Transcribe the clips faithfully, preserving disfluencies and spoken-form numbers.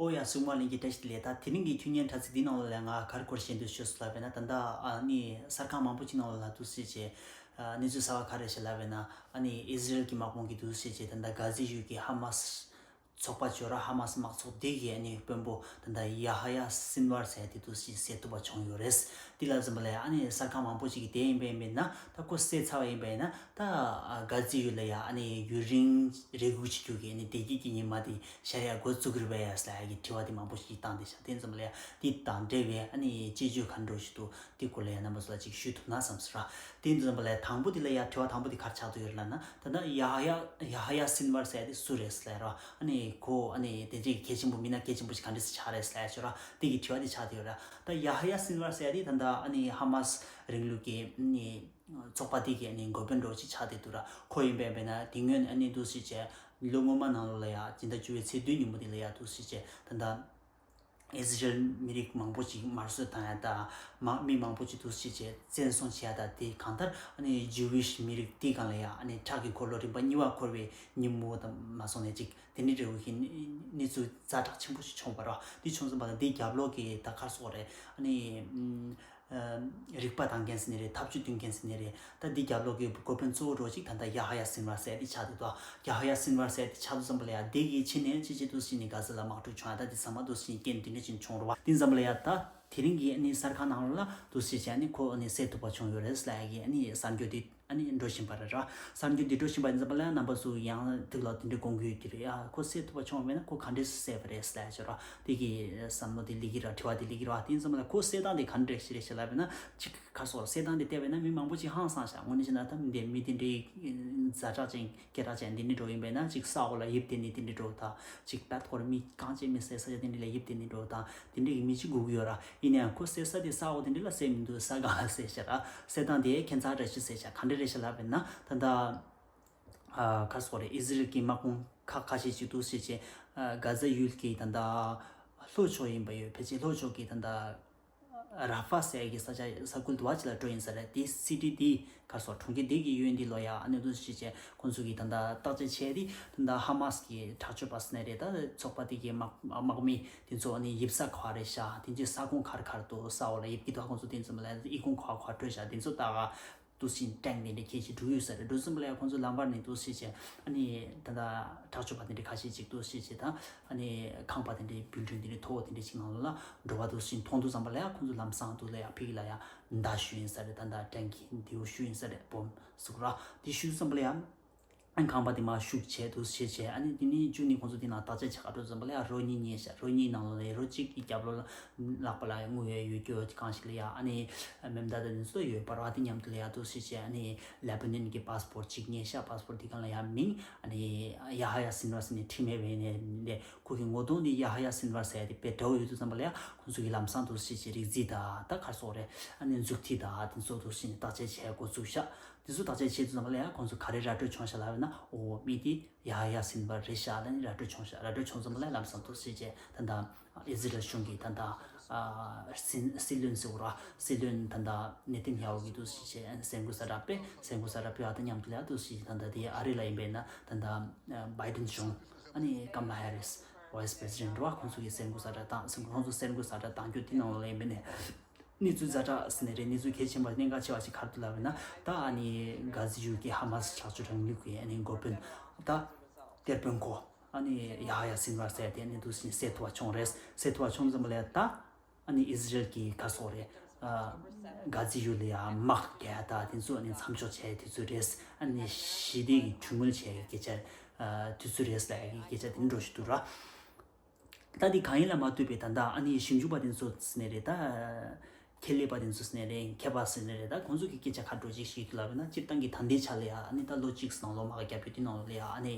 ཨོ་ཡ། གསུང་བ་ལེན་གྱི་བཀྲ་ཤིས་བདེ་ལེགས། ད་དེ་རིང་གི་ཁྱོད་ཉན་དྲ་ཚིགས་འདི་ནང་ལ་ང་ག་རེ་སྐོར་བཤད་འདོད་ཤོད་སོང་ལབ་པས་ན། ད་ལྟ་ཨ་ནི་གསར་ཁང་མང་པོ་ཅིག་ནང་ལ་འདུག་སེ་བྱས་ཨ་གནས་ཚུལ་གསར་པ་ག་རེ་ཞིག་ལབ་པས་ན། ཨ་ནི་ཨི་ཟི་རེལ་གྱི་དམག་དཔུང་གིས་འདུག་སེ་བྱས་ད་ལྟ་གྷ་ཛའི་ཡུལ་གྱི་ཧ་མ་སི་ཚོགས་པ་ཅོ་ར་ཧ་མ་སི་དམག་ཚོགས་དེ་གི་ཨ་ནི་དཔོན་པོ་ད་ལྟ་ཡ་ཧ་ཡ་སིན་ཝར་ཟེར་དེ་འདུག་སེ་བསད་ཐུབ་པ་བྱུང་ཡོད་རེད། དེ་ལ་འཛོམས་པ་ལ་ཡ་ཨ་ནི་གསར་ཁང་མང་པོ་ཅིག་གིས་དེ་ཡིན་པས་མིན་ན་ད་ཁོ་བསད་ཚར་བ་ཡིན་པས་ན། ད་གྷ་ཛའི་ཡུལ་ལ་ཡ་ཨ་ནི་ཡུན་རིང་རེ་སྒུག་བྱེད་རྒྱུ་གི་ཨ་ནི་བདེ་སྐྱིད་ཀྱི་ཉི་མ་དེ་ཤར་ཡ་འགོ་བཙུགས་རེད་པས་ཡ་ཟེར་ཡ་གི་དྲི་བ་དེ་མང་པོ་ཞིག་བཏང་བསྡད་ཤག་དེ་འཛོམས་པ་ལ་ཡ་དེ་དང་འབྲེལ་བའི་ཨ་ནི་དཔྱད་བརྗོད་ག་འདྲ་ཞིག་འདུག་དེ་སྐོར་ལ་ཡ་རྣམ་པ་ཚོ་ལ་ཅིག་ཞུ་ཐུབ་ན་བསམ་སོང་ར། དེ་འཛོམས་པ་ལ་ཡ་དང་པོ་དེ་ལ་ཡ་དྲི་བ་དང་པོ་དེ་ག་རེ་ཆགས་བསྡད་ཡོད་རེད་ལབ་ན། ད་ལྟ་ཡ་ཧ་ཡ་ཡ་ཧ་ཡ་སིན་ཝར་ཟེར་ཡ་དེ་སུ་རེད་ཟེར་ལབ་ར། ཨ་ནི་ཁོ་ཨ་ནི་དེ་འདྲའི་གལ་ཆེན་པོ་མི་སྣ་གལ་ཆེན་པོ་ཞིག་ག་འདྲ་སེ་ཆགས་རེད་ཟེར་ལབ་ཡ་ཅོ་ར། དེ་གི་དྲི་བ་དེ་ཆགས་བསྡད་ཡོད་ར། ད་ཡ་ཧ་ཡ་སིན་ཝར་ཟེར་ཡ་དེ་ད་ལྟ་ཨ་ནི་ཧ་མ་སི་རིང་ལུགས་ཀྱི་ཨ་ནི་ཚོགས་པ་དེ་གི་ཨ་ནི་འགོ་དཔོན་འདྲ་བོ་ཅིག་ཆགས་བསྡད་འདུག་ར། ཁོ་ཡིན་པས་པས་ན་དེ་སྔོན་ཨ་ནི་འདུག་སེ་བྱས་ལོ་སྔོན་མ་ནང་ལོགས་ལ་ཡ་སྤྱི་ཟླ་བཅུ་པའི་ཚེས་བདུན་ཉིན་མོ་དེ་ལ་ཡ་འདུག་སེ་བྱས་ད་ལྟ་ཨི་ཟི་རེལ་མི་རིགས་མང་པོ་ཅིག་དམར་གསོད་བཏང་ཡ་དང་མ་མི་མང་པོ་ཅིག་འདུག་སེ་བྱས་བཙན་བཟུང་བྱས་ཡ་དང་། དེ་གང་ལྟར་ཨ་ནི་ཇུ་ཝིཤ་མི་རིགས་དེ་སྒང་ལ་ཡ་ཨ་ནི་ཁྲག་གི་འཁོར་ལོ་རིམ་པ་གཉིས་པ་འཁོར་བའི་ཉིན་མོ་དང་མ་སོང་ནས་ཅིག་དེ་འདྲའི་འདྲ་བོ་གི་གནས་ཚུལ་ཛ་དྲག་ཆེན་པོ་ཞིག་བྱུང་བ་ར། དེ་བྱུང་ཙམ་པ་ལ་འདི་རྒྱབ་ལོགས་ཀྱི་ད་ག་རེ་ཟེར་དགོས་རེད། ཨ་ནི་ཨམ་ཨམ་རིག་པ་བཏང་མཁན་ཟེར་ནི་རེད། ཐབས་ཇུས་སྟོན་མཁན་ཟེར་ནི་རེད། ད་འདི་རྒྱབ་ལོགས་ཀྱི་འགོ་དཔོན་གཙོ་བོ་འདྲ་བོ་ཅིག་ད་ལྟ་ཡ་ཧ་ཡ་སིན་ཝར་ཟེར་དེ་ཆགས་འདུག་ད་ཡ་ཧ་ཡ་སིན་ཝར་ཟེར་དེ་ཆགས་འདུག་ཙམ་པ་ལ་ཡ་དེ་གི་ཕྱི་ནས་ཅི་ཅི་འདུག་སེ་ནི་གྷ་ཛ་ལ་དམག་འཁྲུག་བྱུང་ཡ། ད་དེ་ཚང་མ་འདུག་སེ་རྐྱེན་དེ་འདྲ་ཅིག་བྱུང་རེད་བ། དེ་ཙམ་པ་ལ་ཡ་ད་དེ་རིང་གི་ཨ་ནི་གསར་ཁང་ནང་ལ་འདུག་སེ་བྱས་ནི་ཁོ་ཨ་ནི་བསད་ཐུབ་པ་བྱུང་ཡོད་རེད་ཟེར་ཡ་གི་ཨ་ནི་གསར་འགྱུར་དེ་ཨ་ནི་འགྲོ་བཞིན་པ་རེད་ར། གསར་འགྱུར་འདི་འགྲོ་བཞིན་པ་ཡིན་ཙམ་པ་ལ་རྣམ་པ་ཚོ་ཡང་ཐུགས་ལ་དེ་འདྲའི་དགོངས་ཀྱི་ཡོད་ཀྱི་རེད། ཡ་ཁོ་བསད་ཐུབ་པ་བྱུང་བ་མེད་ན་ཁོ་ག་འདྲས་སེ་བསད་པ་རེད་ཟེར་ལབ་ཡ་ཅིག་ར། དེ་གི་བསམ་བློ་དེ་སླེབས་ཀྱི་ར། དྲི་བ་དེ་སླེབས་ཀྱི་ར། དེ་ཡིན་ཙམ་པ་ལ་ཁོ་བསད་སྟངས་དེ་ག་འདྲས་ཞིག་རེད་ཟེར་ལབ་པ་ཡིན་ན་ཅིག་ག་རེ་ཟེར། བསད་སྟངས་དེ་བལྟས་པ་ཡིན་ན་མི་མང་པོ་ཅིག་ཧང་སངས་ཤག་དངོས་གནས་བྱས་ན་ད་མི་འདི་མི་དེ་འདྲའི་ཛ་དྲག་ཅན་སྐད་གྲགས་ཅན་འདི་འདྲ་འདྲ་བོ་ཡིན་པ་ཡིན་ན་ཅིག་ས་འོག་ལ་ཡིབ་བསྡད་ནས་དེ་འདྲ་འདྲ་བོ་དང་། ཅིག་ད་ཐོག་མི་རྐང་རྗེས་མི་བསད་ས་ཆ་དེ་འདྲ་ལ་ཡིབ་བསྡད་ནས་འདྲ་བོ་དང་དེ་འདྲ་གི་མི་ཅིག་སྒུག་གི་ཡོད་ར། ཡིན་ན་ཡང་ཁོ་བསད་ས་དེ་ས་འོག་དེ་འདྲ་ལ་བསད་མི་འདུག་ས་སྒང་ལ་བསད་ཤག་ར། བསད་སྟངས་དེ་ཁྱད་མཚར་འདྲ་ཞིག་བསད་ཤག་ག་འདྲ་རེད་ཤག་ལབ་པ་ཡིན་ན། ད་ལྟ་ཨ་ག་རེ་ཟེར་དགོས་རེད། ཨི་ཟི་རེལ་གྱི་དམག་དཔུང་ཁག་ཁ་ཤས་ཅིག་འདུག་སེ་བྱས་ཨ་གྷ་ཛ་ཡུལ་གྱི་ད་ལྟ་ལྷོ་ཕྱོགས་ཡིན་པ་ཡོད། ཕལ་ཆེར་ལྷོ་ཕྱོགས་ཀྱི་ད་ལྟ་ར་ཧྥ་ཟེར་གྱི་ས་ཆ་ས་ཁུལ་དུ་བ་ཅིག་ལ་འགྲོ་ཡིན་ས་རེད། དེ་སི་ཊི་དེ་ག་རེ་ཟེར་དགོས་རེད། གྲོང་ཁྱེར་དེ་གི་གཡོན་དེ་ལ་ཡ་ཨ་ནི་འདུག་སེ་བྱས་ཁོང་ཚོ་གིས་ད་ལྟ་བརྟག་དཔྱད་བྱས་ཏེ་ད་ལྟ་ཧ་མ་སི་གི་དྲག་སྤྱོད་པ་ཟེར་ནི་རེད། ད་ཚོགས་པ་དེ་གི་དམག་དམག་མི་དེ་ཚོ་ཨ་ནི་ཡིབ་ས་ག་བ་རེད་ཤག་དེ་ཚོའི་ས་ཁོངས་ག་རེ་ག་རེ་འདུག་ས་འོག་ལ་ཡིབ་ཀྱི་འདུག་ཁོང་ཚོ་དེ་ཚོ་མ་ལ་ཨི་ཁུང་ག་བ་ག་བ་འགྲོ་ཤག་དེ་ཚོ་ལྟ་ག་འདུག་སེ་ཊེང་དེ་འདྲ་ཁྱེར་ཞིག་འགྲོ་ཡོད་ས་རེད། འགྲོ་ཙམ་པ་ལ་ཡ་ཁོང་ཚོ་ལམ་བར་ནས་འདུག་སེ་བྱས་ཨ་ནི་ད་ལྟ་དྲག་སྤྱོད་པ་དེ་འདྲ་ཁ་ཤས་ཅིག་འདུག་སེ་བྱས་དང་ཨ་ནི་ཁང་པ་དེ་འདྲའི་བིལ་ཌིང་དེ་འདྲའི་མཐོ་བོ་དེ་འདྲ་ཞིག་ནང་ལ་འགྲོ་བ་འདུག་སེ་མཐོང་དུས་ཙམ་པ་ལ་ཡ་ཁོང་ཚོ་ལམ་སང་དུ་ལ་ཡ་ཕ་གི་ལ་ཡ་མདའ་གཞུས་ཡིན་ས་རེད། ད་ལྟ་ཊེང་གི་མདེའུ་གཞུས་ཡིན་ས་རེད། སྦོམ་ཟེར་དགོས་ར། དེ་གཞུས་ཙམ་པ་ལ་ཡ། ཨ་ཁང་པ་དེ་མར་ཤུགས་ཆེ་འདུག་སེ་བྱས་ཨ་ནི་དེ་ནས་གཅིག་ནས་ཁོང་ཚོ་དེ་ནང་བརྟག་དཔྱད་བྱེད་ག་འགྲོ་ཙམ་པ་ལ་ཡ་རོ་གཉིས་རྙེད་ཤག་རོ་གཉིས་ནང་ལོགས་ལ་ཡ་རོ་གཅིག་གི་རྒྱབ་ལོགས་ལ་ལག་པ་ལ་ཡ་དངུལ་ཡོད་ཡོད་རྒྱུ་གང་ཞིག་ལ་ཡ་ཨ་ནི་མེ་མདའ་དང་དེ་ཚོ་ཡོད་པ་ར། དེ་མཉམ་དུ་ལ་ཡ་འདུག་སེ་བྱས་ཨ་ནི་ལེ་བྷ་ནན་གྱི་པཱ་སི་པོར་གཅིག་རྙེད་ཤག་པཱ་སི་པོར་དེ་སྒང་ལ་ཡ་མིང་ཨ་ནི་ཡ་ཧ་ཡ་སིན་ཝར་ཟེར་ནས་བྲིས་མེད་པ་ཡིན་ནའི་ཁོ་གི་ངོ་གདོང་དེ་ཡ་ཧ་ཡ་སིན་ཝར་ཟེར་ཡ་དེ་དཔེ་འདྲ་བོ་ཡོད་དུས་ཙམ་པ་ལ་ཡ་ཁོང་ཚོ་གི་ལམ་སང་འདུག་སེ་བྱས་རིགས་རྫས་དང་ད་ག་རེ་ཟེར་དགོས་རེད། ཨ་ནི་མཛུབ་ཐིག་དང་དེ་ཚོ་འདུག་སེ་བྱས་ནས་བརྟག་དཔྱད་བྱས་འགོ་བཙུགས་ཤག་དེ་ཚོ་བརྟག་དཔྱད་བྱས་དུས་ཙམ་པ་ལ་ཡང་ཁོང་ཚོ་ག་རེ་ར་སྤྲོད་བྱུང་ཤག་ལབ་ན། ཨོ་མི་དེ་ཡ་ཧ་ཡ་སིན་ཝར་རེད་ཤག་ལབ་ནས་ར་སྤྲོད་བྱུང་ཤག་ར་སྤྲོད་བྱུང་ཙམ་པ་ལ་ལམ་སང་འདུག་སེ་བྱས་ད་ལྟ་ཨི་ཟི་རལ་གཞུང་གི་ད་ལྟ་ཨ་སྲིད་སྲིད་བློན་ཟེར་དགོས་ར། སྲིད་བློན་ད་ལྟ་ནེ་ཐན་ཡ་ཧུ་གི་འདུག་སེ་བྱས་གསར་འགོད་གསལ་བསྒྲགས་སྤེལ། གསར་འགོད་གསལ་བསྒྲགས་སྤེལ་བ་དང་མཉམ་དུ་ལ་ཡ་འདུག་སེ་བྱས་ད་ལྟ་དེ་ཨ་རི་ལ་ཡིན་པས་ན་ད་ལྟ་བྷའི་ཌེན་གཞུང་ཨ་ནི་ཀམ་ལ་ཧེ་རིས་ཝའི་སི་པི་རེ་སི་ཌེན་ཊི་རེད་བ། ཁོང་ཚོ་གི་གསར་འགོད་གསལ་བསྒྲགས་བཏང་། ཁོང་ཚོ་གསར་འགོད་གསལ་བསྒྲགས་བཏང་རྒྱུ་དེ་ནང་ལ་ཡིན་པས་ནས། གནས་ཚུལ་ཛ་དྲག་ཟེར་ནས་རེད། གནས་ཚུལ་གལ་ཆེན་པོ་གནད་འགག་ཆེ་བ་ཞིག་ག་རེ་འདུག་ལབ་ན། ད་ཨ་ནི་གྷ་ཛི་ཡུལ་གྱི་ཧ་མ་སི་ཆགས་སྤྱོད་རིང་ལུགས་ཀྱི་ཨ་ནི་འགོ་དཔོན་ད་དེར་དཔོན་ཁོ་ཨ་ནི་ཡ་ཧ་ཡ་སིན་ཝར་ཟེར་དེ་ནི་འདུག་སེ་བསད་ཐུབ་པ་བྱུང་རེད། བསད་ཐུབ་པ་བྱུང་ཙམ་པ་ལ་ད་ཨ་ནི་ཨི་ཟི་རལ་གྱི་ག་རེ་ཟེར་དགོས་རེད། ཨ་གྷ་ཛི་ཡུལ་ལ་ཡ་དམག་རྒྱག་ཡ་ད་དེ་ཚོ་ཨ་ནི་མཚམས་འཇོག་བྱས་དུས་ཚོད་རེད། ཨ་ནི་ཞི་བདེ་གི་གྲོས་མོལ་བྱས་ཡ་སྐད་ཆ་ཨ་དུས་ཚོད་རེད་ཟེར་ཡ་གི་སྐད་ཆ་དེ་འདྲ་ཞིག་འདུག་ར། ད་འདི་གང་ཡིན་ལ་མ་ལྟོས་པའི་ད་ལྟ་ཨ་ནི་ཞིབ་འཇུག་པ་དེ་ཚོ་ཟེར་ནས་རེད། ད་ཁྱད་ལས་པ་དེ་ཚོ་ཟེར་ནས་རེད། མཁས་པ་ཟེར་ནས་རེད། ད་ཁོང་ཚོ་གི་སྐད་ཆ་ཁ་འགྲོ་ཅིག་ཞིག་ལབ་ན་སྤྱིར་བཏང་གི་ད་ལྟའི་ཆ་ལ་ཡ་ཨ་ནི་ད་ལོ་གཅིག་ནང་ལོ་མ་ག་རྒྱབ་རྒྱུ་དེ་ནང་ལ་ཡ་ཨ་ནི་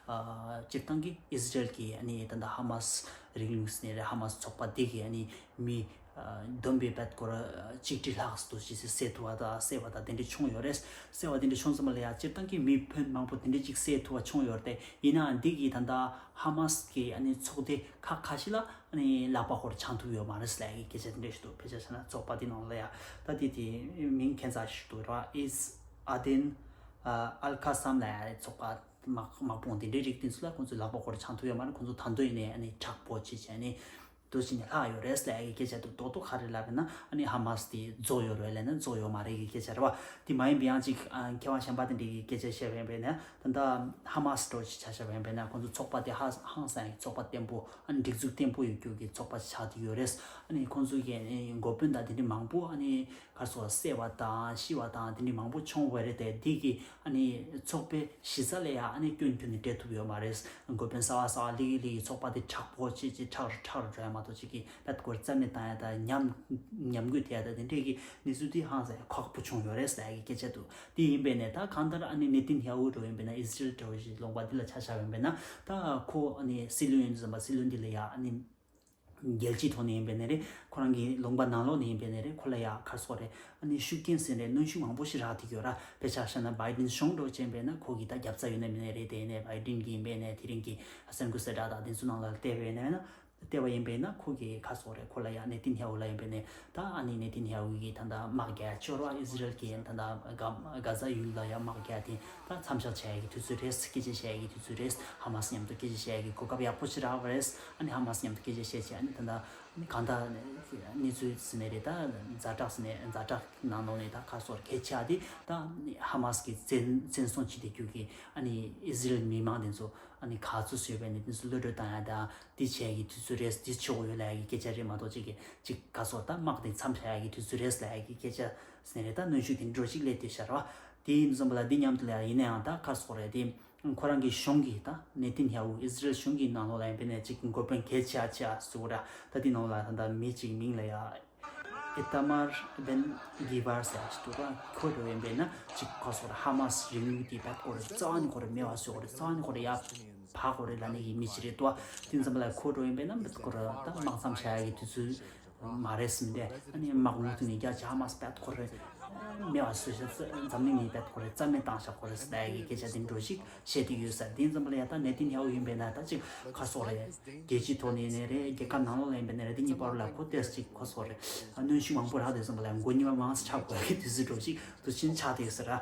སྤྱིར་བཏང་གི་ཨི་ཟི་རལ་གི་ཨ་ནི་ད་ལྟ་ཧ་མ་སི་རིང་ལུགས་ཟེར་ནས་རེད། ཧ་མ་སི་ཚོགས་པ་དེ་གི་ཨ་ནི་མི་བསྡོམས་པའི་བར་སྐོར་གཅིག་ཁྲི་ལྷག་ཏུ་ཞིག་བསད་ཐུབ་པ་དང་བསད་པ་དང་དེ་འདྲ་བྱུང་ཡོད་རེད། བསད་པ་དེ་འདྲ་བྱུང་ཙམ་ལ་ཡ་སྤྱིར་བཏང་གི་མི་ཕོན་མང་པོ་དེ་འདྲ་ཅིག་བསད་ཐུབ་པ་བྱུང་ཡོད་རེད། ཡིན་ནའང་འདི་གི་ད་ལྟ་ཧ་མ་སི་གི་ཨ་ནི་ཚོགས་སྡེ་ཁག་ཁ་ཤས་ལ་ཨ་ནི་ལག་པ་ཧོར་འཆང་ཐུབ་ཡོད་མ་རེད་ཟེར་ཡ་གི་སྐད་ཆ་དེ་འདྲ་ཞིག་འདུག་དཔེ་ཆ་བཞག་ན་ཚོགས་པ་དེ་ནང་ལ་ཡ་ད་དེ་དེ་མིང་ཁྱད་མཚར་ཞིག་འདུག་ར། ཨིས་ཨ་དིན་ཨལ་ཁ་སམ་ལབ་ཡ་ཚོགས་པ། དམག་དམག་དཔུང་དེ་འདྲའི་རིགས་དེ་ཚོ་ལ་ཁོང་ཚོའི་ལག་པ་སྐོར་འཆང་ཐུབ་ཡོད་མ་རེད། ཁོང་ཚོ་ད་དུང་ཡིན་ནའི་ཨ་ནི་དྲག་པོ་བྱེད་བྱས་ནས་འདུག་བྱས་ནས་ལྷག་ཡོད་རེད་ལབ་ཡ་གི་སྐད་ཆ་འདུག་རྡོག་རྡོག་ག་རེ་ལབ་ཡིན་ན་ཨ་ནི་ཧ་མ་སི་དེ་རྫོགས་ཡོད་རེད་ལབ་ན་རྫོགས་ཡོད་མ་རེད་གི་སྐད་ཆ་རེད་བ། དེ་མ་ཡིན་པའི་ཡང་ཅིག་ཨ་མཁས་དབང་གཞན་པ་དེ་འདྲའི་གི་སྐད་ཆ་བཤད་པ་ཡིན་པས་ན་ད་ལྟ་ཧ་མ་སི་འདྲ་བོ་ཞིག་ཆ་བཞག་པ་ཡིན་པས་ན་ཁོང་ཚོ་ཚོགས་པ་དེ་ཧ་ཧང་སང་ཡང་ཚོགས་པ་བརྟན་པོ་ཨ་ནི་སྒྲིག་འཛུགས་བརྟན་པོ་ཡོད་རྒྱུ་གི་ཚོགས་པ་ཆགས་བསྡད་ཡོད་རེད། ཨ་ནི་ཁོང་ཚོ་གི་ཨ་ནི་འགོ་དཔོན་དང་དེ་འདྲའི་མང་པོ་ཨ་ནི་ག་རེ་ཟེར་བསད་པ་དང་ཤི་བ་དང་དེ་འདྲའི་མང་པོ་བྱུང་བ་རེད་དེ། དེ་གི་ཨ་ནི་ཚོགས་པའི་གཞི་རྩ་ལ་ཡང་ཨ་ནི་སྐྱོན་ཁྱོན་ནས་སྤྲད་ཐུབ་ཡོད་མ་རེད། འགོ་དཔོན་གསར་པ་གསར་པ་སླེབས་ཀྱི་སླེབས་ཀྱི་ཚོགས་པ་དེ་དྲག་པོ་བྱས་བྱས་དྲག་རུ་དྲག་རུ་འགྲོ་ཡ་མ་གཏོགས་ཅིག་གི་ད་སྐོར་རྩ་མེད་བཏང་ཡ་དང་ཉམས་ཉམས་རྒུད་ཐེབས་ཡ་དང་དེ་འདྲས་ཀྱི་གནས་ཚུལ་དེ་ཧང་སང་ཁག་པོ་བྱུང་ཡོད་རེད་ཟེར་ཡ་གི་སྐད་ཆ་འདུག་དེ་ཡིན་པས་ནས་ད་གང་ལྟར་ཨ་ནི་ནེ་ཏན་ཡ་ཧུ་འདྲ་བོ་ཡིན་པས་ན་ཨི་ཟི་རེལ་འདྲ་བོ་ཞིག་ལུང་པ་འདི་ལ་ཆ་བཞག་པ་ཡིན་པས་ན་ད་ཁོ་ཨ་ནི་སྲིད་བློན་ཡིན་ཙམ་པ་སྲིད་བློན་འདི་ལ་ཡ་ཨ་ནི། རྒྱལ་སྤྱིའི་ཐོག་ནས་ཡིན་པའི་ནས་རེད། ཁོ་རང་གི་ལུང་པ་ནང་ལོགས་ནས་ཡིན་པའི་ནས་རེད། ཁོ་ལ་ཡ་ག་རེ་ཟེར་དགོས་རེད། ཨ་ནི་ཤུགས་རྐྱེན་ཟེར་རེད། གནོན་ཤུགས་མང་པོ་ཞིག་རག་བསྡད་ཡོད་ར། དཔེ་ཆ་བཞག་ན་བྷའི་ཌེན་གཞུང་འདྲ་བོ་ཅན་པས་ན་ཁོ་གི་ད་རྒྱབ་རྩ་ཡོད་ན་མེད་ན་རེད། དེ་ནས་བྷའི་ཌེན་གྱི་ཡིན་པའི་ནས་དེ་རིང་གི་གསར་འགོད་གསལ་བསྒྲགས་དང་དེ་ཚོ་ནང་ལ་བལྟས་པའི་ནས་ན་བལྟས་པ་ཡིན་པས་ན་ཁོ་གི་ག་རེ་ཟེར་དགོས་རེད། ཁོ་ལ་ཡ་ནེ་ཏན་ཡ་ཧུ་ལ་ཡིན་པའི་ནས་ད་ཨ་ནི་ནེ་ཏན་ཡ་ཧུ་གི་ད་ད་དམག་རྒྱག་ཡ་ཤོར་བ། ཨི་ཟི་རེལ་གྱི་ད་ད་ག་གྷ་ཛ་ཡུལ་ལ་ཡ་དམག་རྒྱག་དེ། ད་མཚམས་བཞག་བྱ་ཡ་གི་དུས་ཚོད་རེད། སྐད་ཆ་བཤད་ཡ་གི་དུས་ཚོད་རེད། ཧ་མ་སི་མཉམ་དུ་སྐད་ཆ་བཤད་ཡ་གི་གོ་སྐབས་ཡག་པོ་ཞིག་རག་པ་རེད། ཨ་ནི་ཧ་མ་སི་མཉམ་དུ་སྐད་ཆ་བཤད་བྱས་ཨ་ནི་ད་ད་ནི་གང་ལྟར་གནས་ཚུལ་ཟེར་ནས་རེད། ད་ཛ་དྲག་ཟེར་ནས་ཛ་དྲག་ནང་ལོགས་ནས་ད་ག་རེ་ཟེར་དགོས་རེད། གལ་ཆེ་བ་དེ་ད་ཧ་མ་སི་གི་བཙན་བཙན་བཟུང་བྱེད་བསྡད་རྒྱུ་གི་ཨ་ནི་ཨི་ཟི་རེལ་མི་མང་དེ་ཚོ་ཨ་ནི་ག་ཚོད་བཟོས་པས་ནས་དེ་ཚོ་གློད་གྲོལ་བཏང་ཡ་དང་དེ་བྱས་ཀྱི་དུས་ཚོད་རེད། དེ་ཆོག་ཡོད་ལབ་ཡ་གི་སྐད་ཆ་རེད་མ་གཏོགས་ཅིག་གི་ཅིག་ག་རེ་ཟེར་དགོས་རེད། ད་དམག་དེ་མཚམས་བཞག་ཡ་གི་དུས་ཚོད་རེད་ལབ་ཡ་གི་སྐད་ཆ་ཟེར་ནས་རེད། ད་གནོན་ཤུགས་དེ་འདྲ་ཞིག་སླེབས་བསྡད་ཤག་ར་བ། དེ་ཡིན་ཙམ་པ་ལ་འདི་མཉམ་དུ་ལ་ཡིན་ན་ཡང་ད་ག་རེ་ཟེར་དགོས་རེད། དེ་ཁོ་རང་གི་གཞུང་གི་ད་ནེ་ཏན་ཡ་ཧུ་ཨི་ཟི་རེལ་གཞུང་གི་ནང་ལོགས་ལ་ཡིན་པས་ནས་ཅིག་འགོ་དཔོན་གལ་ཆེ་ཆེ་ཟེར་དགོས་ར། ད་དེ་ནང་ལ་ད་ད་མི་གཅིག་མིང་ལ་ཡ་ཨི་ཏ་མར་བན་གྷི་བར་ཟེར་ཡ་ཞིག་འདུག་ར། ཁོ་འདྲ་བོ་ཡིན་པས་ན་ཅིག་ག་རེ་ཟེར་དགོས་རེད། ཧ་མ་སི་རིང་ལུགས་དེ་ད་སྐོར་རྩ་བ་ནས་ཁོ་ར་མེད་པ་བཟོ་དགོས་རེད། རྩ་བ་ནས་ཁོ་ར་ཡ་ཕར་དགོས་རེད་ལབ་ནས་ཀྱི་མི་ཞིག་རེད་དོ། དེ་ཙམ་པ་ལ་ཁོ་འདྲ་བོ་ཡིན་པས་ན་ཁོ་ར་ད་དམག་མཚམས་བཞག་ཡ་གི་དུས་ཚོད་མ་རེད་ཟེར་ཏེ། ཨ་ནི་དམག་མུ་མཐུད་ནས་རྒྱག་བྱ་མ་སྤེལ་ཁོ་རེ་མེད་པ་བཟོས་ཤག་འཛམ་གླིང་ནས་སྤེལ་ཁོ་རེ་རྩ་མེད་བཏང་ཤག་ཁོ་རེ་ཟེར་ཡ་གི་སྐད་ཆ་དེ་འདྲ་ཞིག་བཤད་དེ་ཡོད་ས་རེད། དེ་ཙམ་པ་ལ་ཡ་ད་ནེ་ཏན་ཡ་ཧུ་ཡིན་པས་ན་ད་ཅིག་ག་རེ་ཟེར་དགོས་རེད། རྒྱལ་སྤྱིའི་ཐོག་ནས་ནས་རེད། རྒྱལ་ཁབ་ནང་ལོགས་ལ་ཡིན་པས་ན་རེད། དེ་གཉིས་བར་ལ་ཁོ་ཏོག་ཙམ་ཅིག་ག་རེ་ཟེར་དགོས་རེད། གནོན་ཤུགས་མང་པོ་རག་དུས་ཙམ་པ་ལ་མགོ་རྙོག་མང་ཙམ་ཆགས་དགོས་ཀྱི་དུས་ཚོད་འདྲ་ཞིག་དུས་ཆེན་ཆགས་དེ་ཡོད་ས་རེད།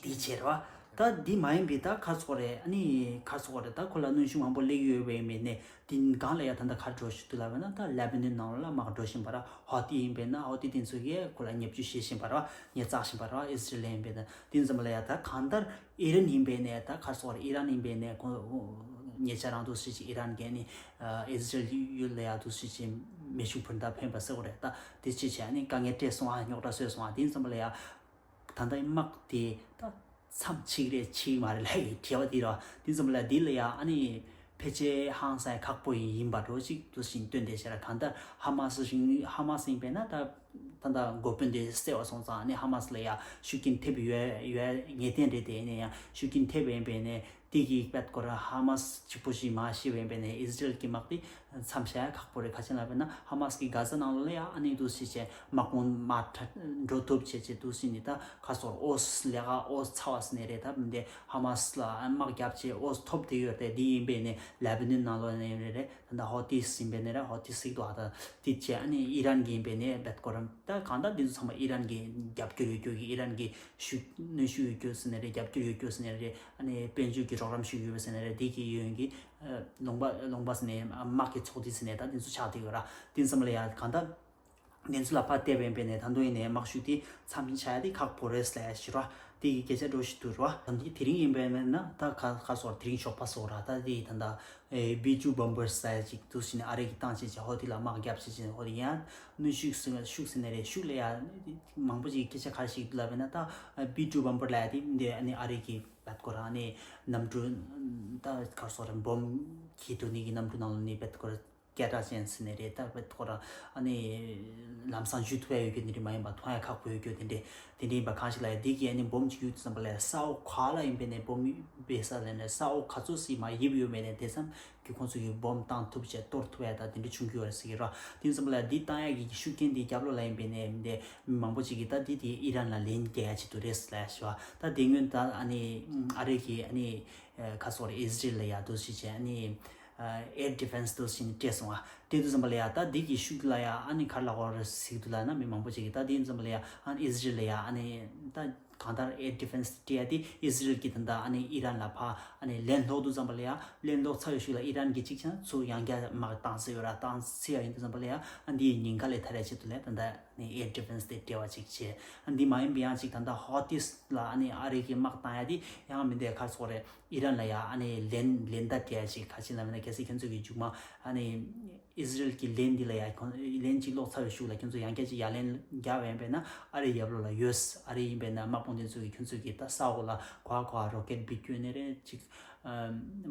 དེ་བྱས་རེད་བ། ད་འདི་མ་ཡིན་པའི་ད་ག་རེ་ཟེར་དགོས་རེད། ཨ་ནི་ག་རེ་ཟེར་དགོས་རེད། ད་ཁོ་ལ་གནོན་ཤུགས་མང་པོ་སླེབས་ཡོད་པའི་མི་ནས་དེ་སྒང་ལ་ཡ་ད་ལྟ་ག་འགྲོ་བཞིན་འདུག་ལབ་ན་ད་ལེ་བྷ་ནོན་ནང་ལ་དམག་འགྲོ་བཞིན་པ་ར། ཧོ་ཏི་ཡིན་པས་ན་ཧོ་ཏི་དེ་ཚོ་གིས་ཁོ་ལ་བརྙས་བཅོས་བྱེད་བཞིན་པ་ར། ཉེས་བསགས་བཞིན་པ་ར། ཨི་ཟི་རེལ་ཡིན་པས་ན། དེ་ཙམ་ལ་ཡ་ད་གང་ལྟར་ཨི་རན་ཡིན་པས་ནས་ད་ག་རེ་ཟེར་དགོས་རེད། ཨི་རན་ཡིན་པས་ནས་ཁོ་ཉེ་ཆར་རང་འདུག་སེ་ཅིག་ཨི་རན་གྱིས་ནི་ཨི་ཟི་རེལ་ཡུལ་ལ་ཡ་འདུག་སེ་ཅིག་མེ་ཤུགས་འཕུར་མདའ་འཕེན་པ་ཟེར་དགོས་རེད། ད་དེ་ཅི་བྱས་ནི་དཀའ་ངལ་སྤྲད་སོང་ཨ། རྙོག་དྲ་བཟོས་སོང་ཨ། དེ་ཙམ་ལ་ཡ། ད་ལྟ་དམག་དེ་ད་མཚམས་ཆད་རེད་ཆད་མ་རེད་ལབ་ཡི་དྲི་བ་དེ་ར། དེ་ཙམ་ལ་འདི་ལ་ཡ་ཨ་ནི་ཕལ་ཆེར་ཧང་སང་ཁག་པོ་ཡིན་པ་འདྲ་ཞིག་འདུག་སེ་སྟོན་བསྡད་ཤག་ར། གང་ལྟར་ཧ་མ་སི་ཞིག་ཧ་མ་སི་ཡིན་པས་ན་ད་ད་ལྟ་འགོ་དཔོན་དེ་བསད་པ་སོང་ཙང་ཨ་ནི་ཧ་མ་སི་ལ་ཡ་ཤུགས་རྐྱེན་ཐེབས་ཡོད་ཡོད་ངེས་གཏན་རེད། དེ་ཡིན་ན་ཡང་ཤུགས་རྐྱེན་ཐེབས་ཡིན་པས་ནས་དེ་གི་དཔེ་སྐོར་ཧ་མ་སི་གཅིག་པོ་ཞིག་མ་ཤི་བ་ཡིན་པས་ནས་ཨི་ཟི་རེལ་གྱི་དམག་དེ་མཚམས་བཞག་ཡ་ཁག་པོ་རེད། ག་རེ་བྱས་ན་ལབ་ན་ཧ་མ་སི་གི་གྷ་ཛ་ནང་ལོགས་ལ་ཡ་ཨ་ནི་འདུག་སེ་བྱས་དམག་དཔུང་མར་འགྲོ་ཐུབ་བྱས་བྱས་འདུག་སེ་ནི་ད་ག་རེ་ཟེར་དགོས་རེད། ཨོ་ལས་ཀ་ཨོ་ཚ་བ་ཟེར་ནས་རེད། ད་འདི་ཧ་མ་སི་ལ་དམག་རྒྱབ་བྱས་ཨོ་ཐོབ་བསྡད་ཡོད་རེད། འདི་ཡིན་པས་ནས་ལེ་བྷ་ནོན་ནང་ལོགས་ནས་རེད། ད་ལྟ་ཧོ་ཏི་ཡིན་པས་ནས་རེད། ཧོ་ཏི་ཟེར་གྱི་འདུག་ཨ་ད་དེ་བྱས་ཨ་ནི་ཨི་རན་གྱི་ཡིན་པས་ནས་དཔེ་སྐོར་ད་གང་ལྟར་འདི་ཚོ་ཚང་མ་ཨི་རན་གྱི་རྒྱབ་སྐྱོར་ཡོད་རྒྱུ་གི་ཨི་རན་གྱི་ཤུགས་གནོན་ཤུགས་ཡོད་རྒྱུ་ཟེར་ནས་རེད། རྒྱབ་སྐྱོར་ཡོད་རྒྱུ་ཟེར་ནས་རེད། ཨ་ནི་དཔལ་འབྱོར་གྱི་རོགས་རམ་ཞུ་ཡོད་པ་ཟེར་ནས་རེད། འདི་གི་ཡོད་ཡོད་ཀྱི་ལུང་པ་ལུང་པ་ཟེར་ནས་དམག་གི་ཚོགས་སྡེ་ཟེར་ནས་ད་འདི་ཚོ་ཆགས་བསྡད་ཡོད་ར། དེ་ཙམ་ལ་ཡ་གང་ལྟར་འདི་ཚོ་ལ་ཕར་བལྟས་པ་ཡིན་པས་ནས་ད་དུང་ཡིན་ནས་དམག་ཤུགས་དེ་མཚམས་ཆད་ཡ་དེ་ཁག་པོ་རེད་ཟེར་ཞུ་ར། དེ་གི་སྐད་ཆ་འདྲ་ཞིག་འདུག་ར། ད་འདི་དེ་རིང་ཡིན་པས་མིན་ན་ད་ག་ག་ཟེར་དེ་རིང་ཞོགས་པ་ཟེར་ར། ད་དེ་ད་ད་ཨེ་བི་ཇུ་བོམ་བར་ཟེར་ཅིག་འདུག་སེ་ནས་ཨ་རི་གི་བཏང་བྱས་བྱས་ཧོ་དེ་ལ་དམག་རྒྱབ་བྱས་བྱས་ཧོ་དེ་ཡང་གནོན་ཤུགས་ཟེར་ཤུགས་ཟེར་ནས་རེད། ཤུགས་ལ་ཡ་མང་པོ་ཅིག་སྐད་ཆ་ག་རེ་ཞིག་ལབ་ན་ད་བི་ཇུ་བོམ་བར་ལབ་ཡ་དེ་འདི་ཨ་ནི་ཨ་རི་གི་བེད་ཁོ་རང་ནི་གནམ་གྲུ་ད་ག་ཟེར་བོམ་གྱི་འགྲོ་ནི་གི་གནམ་གྲུ་ནང་ལ་ནི་བེད་ཁོ་ར་སྐད་གྲགས་ཅན་ཟེར་ནས་རེད། ད་བེད་ཁོ་ར་ཨ་ནི་ལམ་སང་འཇུ་ཐུབ་ཡ་ཡོད་རྒྱུ་དེ་འདྲ་མ་ཡིན་པ་མཐོང་ཡ་ཁག་པོ་ཡོད་རྒྱུ་དེ་འདྲ་དེ་འདྲ་ཡིན་པ་གང་ཞིག་ལ་ཡ་འདི་གི་ཨ་ནི་བོམ་གཅིག་ཡོད་ཙམ་པ་ལ་ས་འོག་ག་ལ་ཡིན་པས་ནས་བོམ་སྦས་ས་ལས་ནས་ས་འོག་ག་ཚོད་ཟིག་མ་ཡིབ་ཡོད་མེད་ནས་དེ་ཙམ་གི་ཁོང་ཚོ་གི་བོམ་བཏང་ཐུབ་བྱས་གཏོར་ཐུབ་ཡ་ད་དེ་འདྲ་བྱུང་གི་ཡོད་རེད་ཟེར་གི་ར། དེ་ཙམ་པ་ལ་འདི་བཏང་ཡ་གི་ཤུགས་རྐྱེན་འདི་རྒྱབ་ལོགས་ལ་ཡིན་པས་ནས་འདི་མི་མང་པོ་ཅིག་གིས་ད་འདི་དེ་ཨི་རན་ལ་ལན་རྒྱག་ཡ་ཆེད་དུ་རེད་ཟེར་ལབ་ཞུ་བ། ད་དེ་སྔོན་ད་ཨ་ནི་ཨ་རི་གི་ཨ་ནི་ཁ་སོ་རེ་ཨི་ཟི་རེལ་ལ་ཡ་འདུག་ཞིག་བྱས་ཨ་ནི་air defense འདུག་ཞིག་སྤྲད་སོང་བ། དེ་དུས་ཙམ་པ་ལ་ཡ་ད་འདི་གི་ཤུགས་ལ་ཡ་ཨ་ནི་ག་རེ་ལབ་དགོས་རེད་ཟེར་གི་འདུག་ལབ་ན་མི་མང་པོ་ཅིག་གིས་ད་དེ་ཙམ་པ་ལ་ཡ་ཨ་ནི་ཨི་ཟི་རེལ་ལ་ཡ་ཨ་ནི་ད་ གང་ལྟར་air defense་དེ་སྤྲད་ཡ་དེ་ཨི་ཟི་རེལ་གྱིས་ད་ལྟ་ཨ་ནི་ཨི་རན་ལ་ཕར་ཨ་ནི་ལན་སློག་དུས་ཙམ་པ་ལ་ཡ་ལན་སློག་ཚར་བའི་གཞུག་ལ་ཨི་རན་གྱིས་གཅིག་བྱས་ན་ཚུར་ཡང་བསྐྱར་དམག་བཏང་སྲིད་ཡོད་ར། བཏང་སྲིད་ཡ་ཡིན་དུས་ཙམ་པ་ལ་ཡ་ཨ་འདིའི་ཉེན་ཁ་ལས་ཐར་ཡ་ཆེད་དུ་ལ་ད་ལྟ་ཨ་ནི་air defense་དེ་སྤྲད་པ་ཅིག་བྱས། ཨ་འདི་མ་ཡིན་པའི་ཡང་ཅིག་ད་ལྟ་ཧོ་ཏིས་ལ་ཨ་ནི་ཨ་རི་གི་དམག་བཏང་ཡ་དེ་ཡང་མི་འདི་ག་རེ་ཟེར་དགོས་རེད། ཨི་རན་ལ་ཡ་ཨ་ནི་ལན་ལན་བརྡ་སྤྲད་ཡ་ཅིག་ག་ཅི་ལབ་ན་གལ་སྲིད་ཁྱོད་ཚོ་གི་མཇུག་མ་ཨ་ནི་ཨི་ཟི་རེལ་གྱི་ལན་འདི་ལ་ཡ་ཁོང་ལན་གཅིག་སློག་ཚར་བའི་གཞུག་ལ་ཁྱོད་ཚོ་ཡང་བསྐྱར་ཅིག་ཡ་ལན་རྒྱག་པ་ཡིན་པས་ན་ཨ་རི་ཡབ་ལོགས་ལ་ཡོད། ཨ་རི་ཡིན་པས་ན་དམག་དཔུང་དེ་ཚོ་གི་ཁྱོད་ཚོ་གི་ད་ས་འོག་ལ་གོ་ག་གོ་ག་རོ་ཀེད་འབིག་སྐྱོན་ནི་རེད། ཅིག་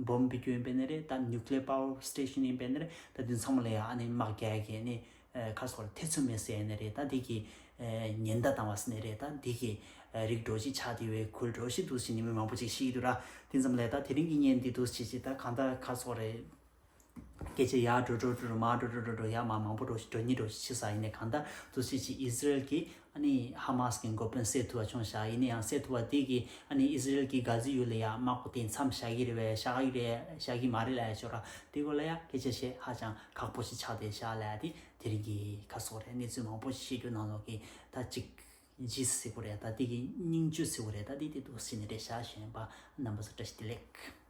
བོམ་འབིག་སྐྱོན་ཡིན་པས་ནི་རེད། ད་nuclear power station་ཡིན་པས་ནི་རེད། ད་དེ་ཚང་མ་ལ་ཡ་ཨ་ནི་དམག་རྒྱག་ཡ་གི་ནི་ཁ་སོགས་ཐེ་ཚོམ་མེད་ཟེར་ནི་རེད། ད་དེ་གི་ཉེན་བརྡ་བཏང་བ་ཟེར་ནི་རེད། ད་དེ་གི་རིགས་འགྲོ་ཞིག་ཆགས་དེ་བས་ཁུལ་འགྲོ་ཞིག་འདུག་ཟེར་ནི་མི་མང་པོ་ཅིག་ཤི་གི་འདུག་ར། དེ་ཙམ་ལས་ད་དེ་རིང་གི་བརྙན་འདི་འདུག་ཅིག་ཅིག་ད་གང་ལྟར་ཁ་སོགས་རེད། སྐད་ཆ་ཡར་འགྲོ་འགྲོ་འགྲོ་འགྲོ་མར་འགྲོ་འགྲོ་འགྲོ་འགྲོ་ཡར་མར་མང་པོ་འགྲོ་ཞིག་འགྲོ་ཉིད་འགྲོ་ཞིག་ཆགས་ས་ཡིན་ནའི་གང་ལྟར་འདུག་ཅིག་ཅིག་ཨི་ཟི་རེལ་གྱིས་ཨ་ནི་ཧ་མ་སི་གི་འགོ་དཔོན་བསད་ཐུབ་པ་བྱུང་ཤག་ཡིན་ན་ཡང་བསད་ཐུབ་པ་དེ་གིས་ཨ་ནི་ཨི་ཟི་རེལ་གྱིས་ག་ཟི་ཡུལ་ལ་ཡ་དམག་དཔུང་དེ་མཚམས་བཞག་གི་རེད་པས། བཞག་གི་རེད། བཞག་གི་མ་རེད་ལབ་ཡ་ཅིག་ཡོད་ར། དེ་སྐོར་ལ་ཡ་སྐད་ཆ་བཤད་ཧ་ཅང་ཁག་པོ་ཞིག་ཆགས་བསྡད་ཤག་ལབ་ཡ་དེ་དེ་རིང་གི་ཁ་སོགས་རེད། གནས་ཚུལ་མང་པོ་ཞིག་བཤད་རྒྱུ་ནང་ལོགས་ཀྱི་ད་ཅིག་ཇི་ཟེར་དགོས་རེད། ད་དེ་གི་སྙིང་བཅུད་ཟེར་དགོས་རེད། ད་དེ་དེ་འདུག་ཟེར་ནི་རེད་ཤག་ཞུ་ཡིན་པ། རྣམ་པ་ཚོ་བཀྲ་ཤིས་བདེ་ལེགས།